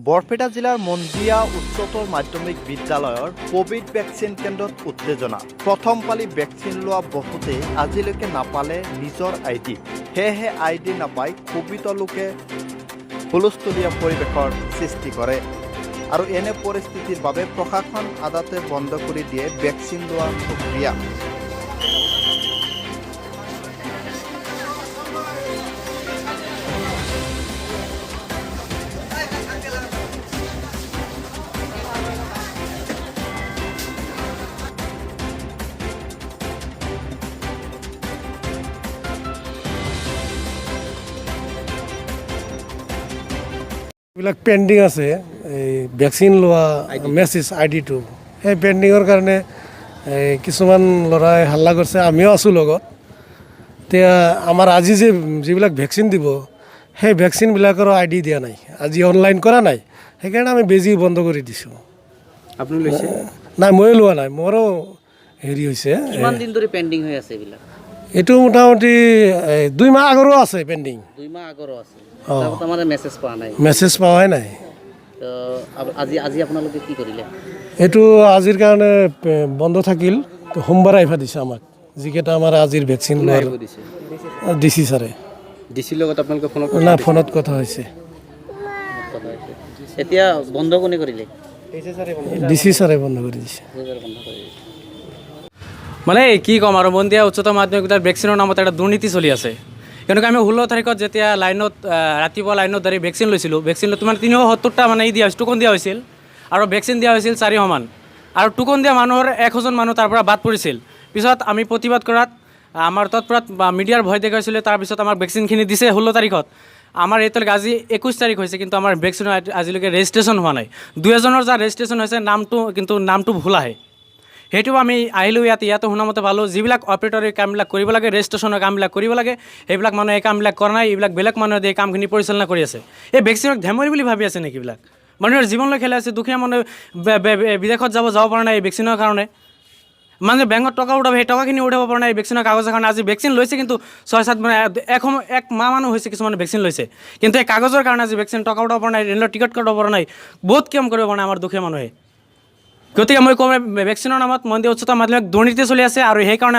বৰপেটা জিলাৰ মন্দিয়া উচ্চতৰ মাধ্যমিক বিদ্যালয়ৰ কোভিড ভেকচিন কেন্দ্ৰত উত্তেজনা। প্ৰথম পালি ভেকচিন লোৱা বহুতে আজিলৈকে নাপালে নিজৰ আই ডি। সেয়েহে আই ডি নাপাই ক্ষোভিত লোকে হুলস্থুলীয়া পৰিৱেশৰ সৃষ্টি কৰে আৰু এনে পৰিস্থিতিৰ বাবে প্ৰশাসন আদাতে বন্ধ কৰি দিয়ে ভেকচিন লোৱা প্ৰক্ৰিয়া। এইবিলাক পেণ্ডিং আছে, এই ভেকচিন লোৱা মেছেজ আই ডিটো। সেই পেণ্ডিঙৰ কাৰণে এই কিছুমান ল'ৰাই হাল্লা কৰিছে, আমিও আছোঁ লগত। এতিয়া আমাৰ আজি যে যিবিলাক ভেকচিন দিব, সেই ভেকচিনবিলাকৰো আই ডি দিয়া নাই, আজি অনলাইন কৰা নাই। সেইকাৰণে আমি বেজী বন্ধ কৰি দিছোঁ। আপুনি লৈছে? নাই, ময়ো লোৱা নাই, মোৰো হেৰি হৈছে। কিমান দিন ধৰি পেণ্ডিং হৈ আছে এইবিলাক? এইটো মোটামুটি এই 2 মাহ আগৰো আছে পেণ্ডিং। 2 মাহ আগৰো আছে। তাৰপিছত আমাৰ মেছেজ পোৱা নাই? মেছেজ পোৱাই নাই। তো আজি আপোনালোকে কি কৰিলে? এইটো আজিৰ কাৰণে বন্ধ থাকিল। সোমবাৰে আহিব দিছে আমাক, যিকেইটা আমাৰ আজিৰ ভেকচিন লোৱাৰ। আহিব দিছে? ডি চি ছাৰে। ডি চিৰ লগত আপোনালোকে ফোনত? না, ফোনত কথা হৈছে। কথা হৈছে। এতিয়া বন্ধ কোনে কৰিলে? ডি চি ছাৰে বন্ধ কৰি দিছে। বন্ধ কৰি দিছে। মানে কি ক'ম আৰু, মন্দিয়া উচ্চতৰ মাধ্যমিক বিদ্যালয়ত ভেকচিনৰ নামত এটা দুৰ্নীতি চলি আছে। কিয়নো আমি 16 তাৰিখত যেতিয়া লাইনত ৰাতিপুৱা লাইনত ধৰি ভেকচিন লৈছিলোঁ, ভেকচিন লৈ তোমাৰ 370টা মানে ই দিয়া হৈছিল, টোকন দিয়া হৈছিল আৰু ভেকচিন দিয়া হৈছিল 400মান আৰু টোকন দিয়া মানুহৰ 100জন মানুহ তাৰ পৰা বাদ পৰিছিল। পিছত আমি প্ৰতিবাদ কৰাত আমাৰ তৎপৰাত বা মিডিয়াৰ ভয় দেখুৱাইছিলে। তাৰপিছত আমাক ভেকচিনখিনি দিছে 16 তাৰিখত। আমাৰ এতিয়ালৈকে আজি 21 তাৰিখ হৈছে, কিন্তু আমাৰ ভেকচিনৰ আজিলৈকে ৰেজিষ্ট্ৰেশ্যন হোৱা নাই। দুই এজনৰ যাৰ ৰেজিষ্ট্ৰেশ্যন হৈছে নামটো, কিন্তু নামটো ভুল আহে। সেইটো আমি আহিলোঁ ইয়াত, ইয়াতো শুনামতে পালোঁ, যিবিলাক অপাৰেটৰে কামবিলাক কৰিব লাগে, ৰেজিষ্ট্ৰেশ্যনৰ কামবিলাক কৰিব লাগে, সেইবিলাক মানুহে এই কামবিলাক কৰা নাই। এইবিলাক বেলেগ মানুহে এই কামখিনি পৰিচালনা কৰি আছে। এই ভেকচিনক ধেমালি বুলি ভাবি আছে নেকি? এইবিলাক মানুহৰ জীৱন লৈ খেলাই আছে। দুখীয়া মানুহে বিদেশত যাব যাব পৰা নাই এই ভেকচিনৰ কাৰণে। মানুহে বেংকত টকা উঠাব, সেই টকাখিনি উঠাব পৰা নাই এই ভেকচিনৰ কাগজৰ কাৰণে। আজি ভেকচিন লৈছে, কিন্তু 6-7 মানে এক সময় এক মাহ মানুহ হৈছে, কিছুমানে ভেকচিন লৈছে, কিন্তু এই কাগজৰ কাৰণে আজি ভেকচিন টকা উঠাব পৰা নাই, ৰেলৰ টিকট কাটিব পৰা নাই, বহুত কাম কৰিব পৰা নাই আমাৰ দুখীয়া মানুহে। গতিকে মই কম, ভেকচিনৰ নামত মন্দিয়া উচ্চতৰ মাধ্যমিক দুৰ্নীতি চলি আছে আৰু সেইকাৰণে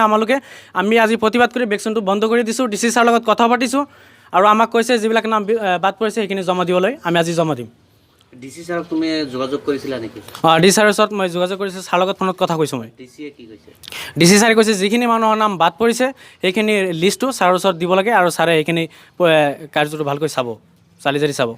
আমি আজি প্ৰতিবাদ কৰি ভেকচিনটো বন্ধ কৰি দিছোঁ। ডি চি ছাৰৰ লগত কথা পাতিছোঁ আৰু আমাক কৈছে যিবিলাক নাম বাদ পৰিছে সেইখিনি জমা দিবলৈ। আমি আজি জমা দিম। ডি চি ছাৰক তুমি যোগাযোগ কৰিছিলা নেকি? অঁ, ডি ছাৰৰ ওচৰত মই যোগাযোগ কৰিছোঁ, ছাৰৰ লগত ফোনত কথা কৈছোঁ মই। ডি চিয়ে কি কৈছে? ডি চি ছাৰে কৈছে যিখিনি মানুহৰ নাম বাদ পৰিছে সেইখিনি লিষ্টটো ছাৰৰ ওচৰত দিব লাগে আৰু ছাৰে সেইখিনি কাৰ্যটো ভালকৈ চাব, চালি জাৰি চাব।